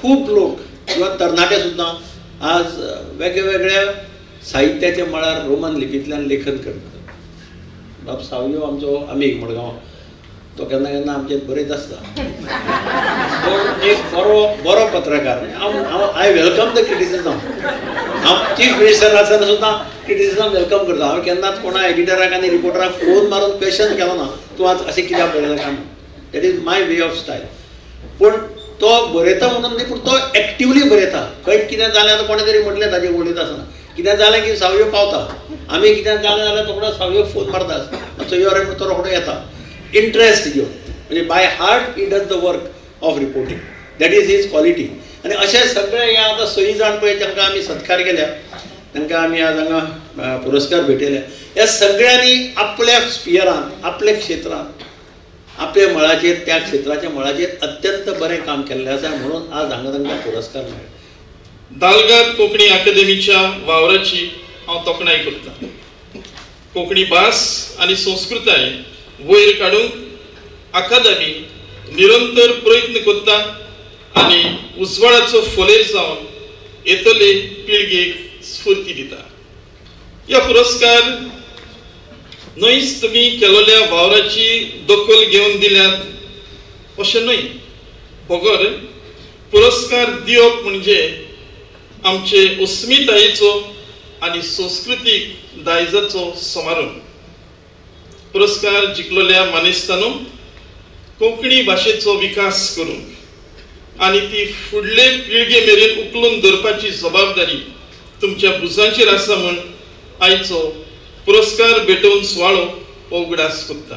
खूब लोक किंवा तरणाटे सुद्दां आज वेगळ्या साहित्याच्या मळार रोमन लिपींतल्यान लेखन करतात. बाब सावयो आमचो आमीग मडगांव, तो केन्ना केन्ना आमचेर बरयत आसता. तो एक बरो बरो पत्रकार. हांव I welcome the criticism. हांव चीफ मिनिस्टर आसतना सुद्दां क्रिटिसिजम welcome करता. हांवें केन्नाच कोणा एडिटराक आनी रिपोर्टराक फोन मारून क्वेश्चन केलो ना, तूं आज अशें कित्याक बरयता काय म्हणून. That is my way of style. पूण तो बरयता म्हणून न्ही, पूण तो एक्टिवली बरयता. खंय कितें जालें आतां कोणें तरी म्हटलें ताजेर उलयता आसतना कितें जालें की सावयो पावता. आमी कितें जालें जाल्यार रोखडो सावयो फोन मारता, मातसो यो रे, तो रोखडो येता इंट्रस्ट घेवन. म्हणजे by heart he does the work of reporting. That is his quality. आनी अशे सगळे हे आतां 6 जाण पळय तांकां आमी सत्कार केल्या, तांकां आमी आज हांगा पुरस्कार भेटयले. ह्या सगळ्यांनी आपल्या स्पियरांत, आपल्या क्षेत्रांत, आपल्या मळाचेर, त्या क्षेत्राच्या मळाचेर अत्यंत बरें काम केल्लें आसा, म्हणून आज हांगा तांकां पुरस्कार मेळ्ळे. दालगाद कोंकणी अकादेमीच्या वावराची हांव तोखणाय करता. कोंकणी भास आनी संस्कृताय वयर काडूंक अकादमी निरंतर प्रयत्न करता आनी उजवाडाचो फोलेर जावन येतले पिळगेक स्फूर्ती दिता. ह्या पुरस्कार न्हयच तुमी केलोल्या वावराची दखल घेवन दिल्यात अशें न्हय, बगर पुरस्कार दिवप म्हणजे आमचे अस्मितायेचो आनी संस्कृतीक दायजाचो समारंभ. पुरस्कार जिखलोल्या मानेस्तांनो, कोंकणी भाशेचो विकास करूंक आनी ती फुडले पिळगे मेरेन उखलून धरपाची जबाबदारी तुमच्या भुजांचेर आसा म्हूण आयचो पुरस्कार भेटोवन सुवाळो हो उगडास करता.